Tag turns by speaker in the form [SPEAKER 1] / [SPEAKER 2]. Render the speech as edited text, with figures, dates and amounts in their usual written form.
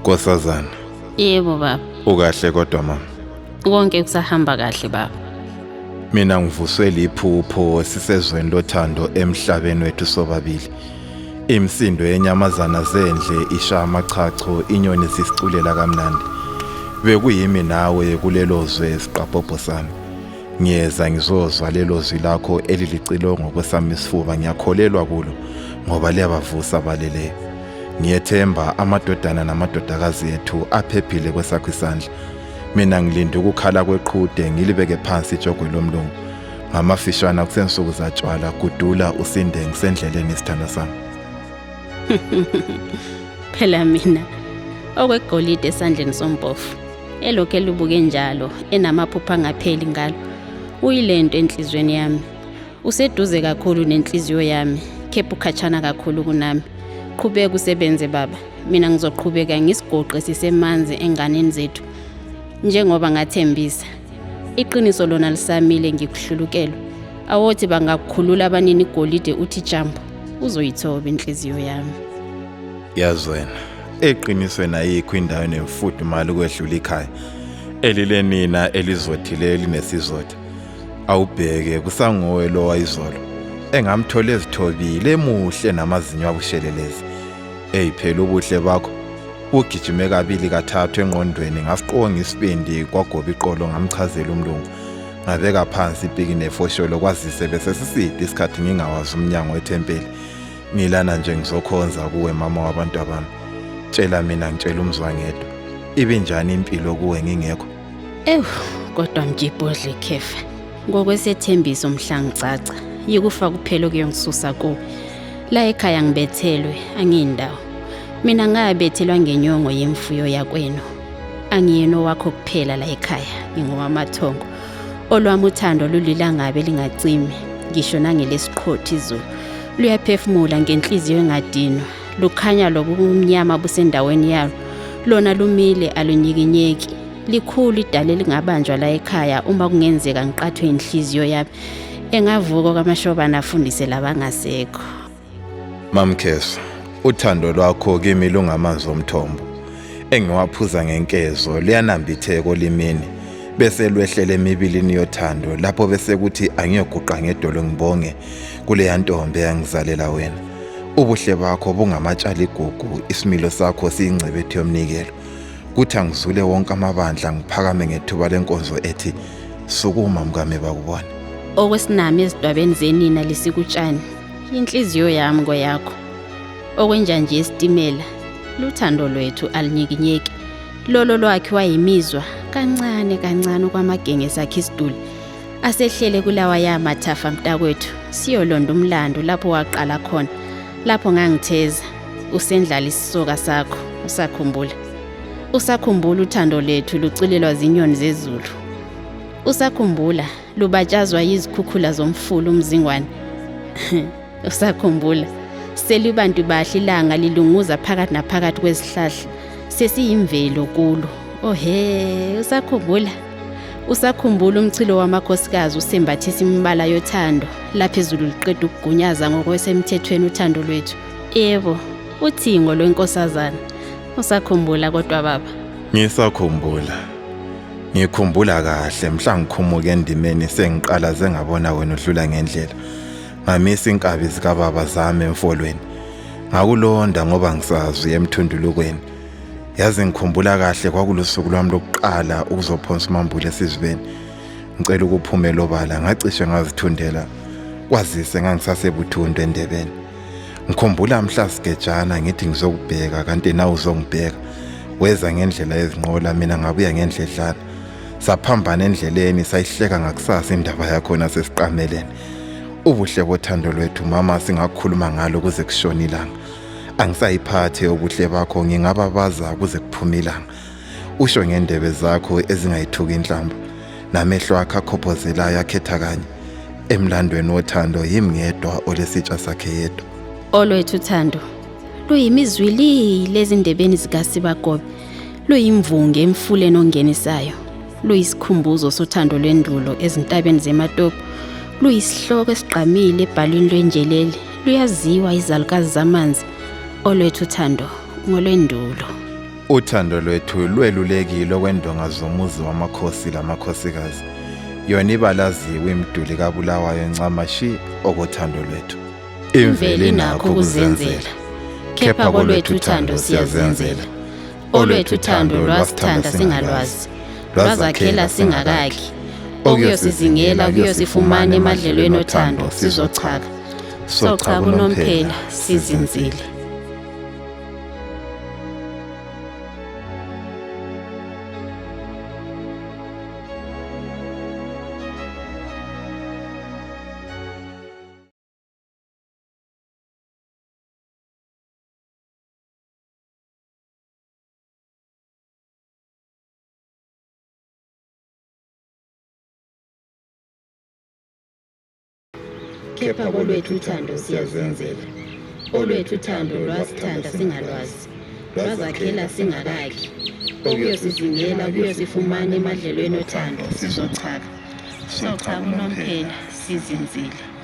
[SPEAKER 1] Nkosazana.
[SPEAKER 2] Yebo baba.
[SPEAKER 1] Ukahle kodwa mama?
[SPEAKER 2] Konke kusahamba kahle baba.
[SPEAKER 1] Mina ngivuswe liphupho sisezweni lothando emhlabeni wethu sobabili. Imisindo yenyamazana zendle isha amachacho, inyoni zisiculela kamnandi. Bekuyimi nawe kulelo zwe, siqabhobho sami. Ngiyeza ngizozwa lelo zwi lakho elilicilongo kwesami isifuba, ngiyakholelwa kulo ngoba liyabavusa abaleleyo. Ngiyethemba amadodana namadodakazi ethu aphephile kwesakho isandla. Mina ngilinde ukukhala kweqhude, ngilibeke phansi ijogwe lomlungu. Ngamafishana kusensuku zatshwala, gudula usinde, ngisendleleni isithando sami.
[SPEAKER 2] Phela mina okwegolide esandleni sompofu elokhu elubuke njalo enamaphupho angapheli ngalo, uyilento enhliziyweni yami. Useduze kakhulu nenhliziyo yami, khepha ukhatshana kakhulu kunami. Qhubeka usebenze baba, mina ngizoqhubeka ngisigoqe sisemanzi enganeni zethu njengoba ngathembisa. Iqiniso lona lisamile, ngikuhlulukelwa. Awothi bangakukhulula abanini igolide uthi jambo, uzoyithoba inhliziyo yami.
[SPEAKER 1] Yazi wena, eqinisweni ayikho indawo enemfudumalo ukwedlula ikhaya elilenina elizothile elinesizotha. Awubheke kusanguwe lo wayizolo engamthola ezithobile emuhle namazinyo abushelelezi. Eyi phela ubuhle bakho bugijime kabili kathathu engqondweni, ngasiqonga isibindi kwagoba iqolo, ngamchazela umlungu. Ngabeka phansi ipiki nefosholo, kwazise bese siside isikhathi ngingawazi umnyango wethempeli. Ngilana nje ngizokhonza kuwe mama wabantu abami. Tshela mina, ngitshela umzwangedwa, ibinjani impilo kuwe ngingekho?
[SPEAKER 2] Ewu, kodwa mjibhodle khefa. Ngokwesethembiso mhla ngicaca, yikufa kuphela okuyongisusa kuwe. La ekhaya ngibethelwe, angiyindawo. Mina ngabethelwa ngenyongo yemfuyo yakwenu. Angiyena owakho kuphela la ekhaya, ngingowamathongo. Olwami uthando lulilangabe lingacimi, ngisho nangelesiqhothi izulu. Luyaphefumula ngenhliziyo engadinwa, lukhanya lobumnyama busendaweni yalo. Lona lumile alunyikinyeki. Likhulu idala elingabanjwa la ekhaya uma kungenzeka ngiqathwe inhliziyo yami. Engavuka kwamashobana afundise labangasekho.
[SPEAKER 1] Mamkheso, uthando lwakho kimi lungamanzi omthombo engiwaphuza ngenkezo, liyanambitheka olimini bese lwehlela emibilini yothando, lapho bese kuthi angiyoguqa ngedolo ngibonge kuleya ntombi eyangizalela wena. Ubuhle bakho bungamatshali igugu, isimilo sakho siyingcebethu yomnikelo. Kuthi angizule wonke amabandla, ngiphakame ngethuba lenkonzo ethi sukuma mkami bakubone.
[SPEAKER 2] Okwesinami ezidwabeni zenina lisikutshani, inhliziyo yami kweyakho. Okwenjanje yesitimela, luthando lwethu alinyikinyeki. Lolo lwakhiwa yimizwa kancane kancane okwamagenge sakhe isiduli. Asehlele kulawa yamathafa mntakwethu, siyolonda umlando lapho waqala khona. Lapho ngangitheza, usendlala isisoka sakho, usakhumbula. Usakhumbula uthando lethu luculelwa zinyoni zezulu. Usakhumbula lubatshazwa yizikhukhula zomfula umzingwane. Usakhumbula selibantu bahle ilanga lilunguza phakathi naphakathi kwezihlahla, sesiyimvelo kulo. Ohe, usakhumbula. Usakhumbula umchilo wamakhosikazi usembathisa imibala yothando, lapha izulu liqeda ukugunyaza ngokwesemthethweni uthando lwethu. Yebo, uthingo lwenkosazana. Usakhumbula kodwa baba?
[SPEAKER 1] Ngisakhumbula. Ngikhumbula kahle mhla ngikhumuka endimeni sengiqala zengabona wena udlula ngendlela. Ngamisa inkabi zikababa zami emfolweni. Ngakulonda ngoba ngisazi emthundulukweni. Yazi ngikhumbula kahle kwakulusuku lwami lokuqala ukuzophonsa umambule esizibeni. Ngicela ukuphumela obala, ngacishe ngazithundela kwazise ngangisasebuthundu endebeni. Ngikhumbula mhla sigejana ngithi ngizokubheka kanti nawe uzongibheka. Weza ngendlela yezinqola, mina ngabuya ngendledlana. Saphambana endleleni, sayihleka ngakusasa indaba yakhona sesiqamelene. Ubuhle bothando lwethu mama singakhuluma ngalo kuze kushone ilanga. Angisayiphathe ubuhle bakho, ngingababaza kuze kuphume ilanga. Usho ngendebe zakho ezingayithuki inhlamba, namehlo akho akhophozelayo akhetha kanye. Emlandweni wothando yimi ngedwa olesitsha sakhe yedwa.
[SPEAKER 2] Olwethu uthando luyimizwilili ezindebeni zikaSibagobe, luyimvunge emfuleni ongenisayo, luyisikhumbuzo sothando lwendulo ezintabeni zematopo, luyisihloko esigqamile ebhalwini lwenjelele, luyaziwa izalukazi zamanzi. Olwethu uthando ngolwendulo.
[SPEAKER 1] Uthando lwethu lwelulekile okwendonga zomuzi wamakhosi lamakhosikazi. Yona ibalaziwe imiduli kaBulawayo ncamashi okothando lwethu.
[SPEAKER 2] Imvelo inakho ukuzenzela. Kepha kolwethu uthando siyazenzela. Olwethu uthando lwasithanda singalwazi. Lwazakhela singakakhi. Okuyosizingela kuyosifumana emadlelweni othando sizochaka. Sochaka unomphela sizinzile. Kepha kolwethu uthando siyazenzela. Olwethu uthando lwasithanda singalwazi. Lwazakhela singakakhi. Okuyosizingela kuyosifumana emadlelweni othando sizochaka. Sochaka unomphela sizinzile.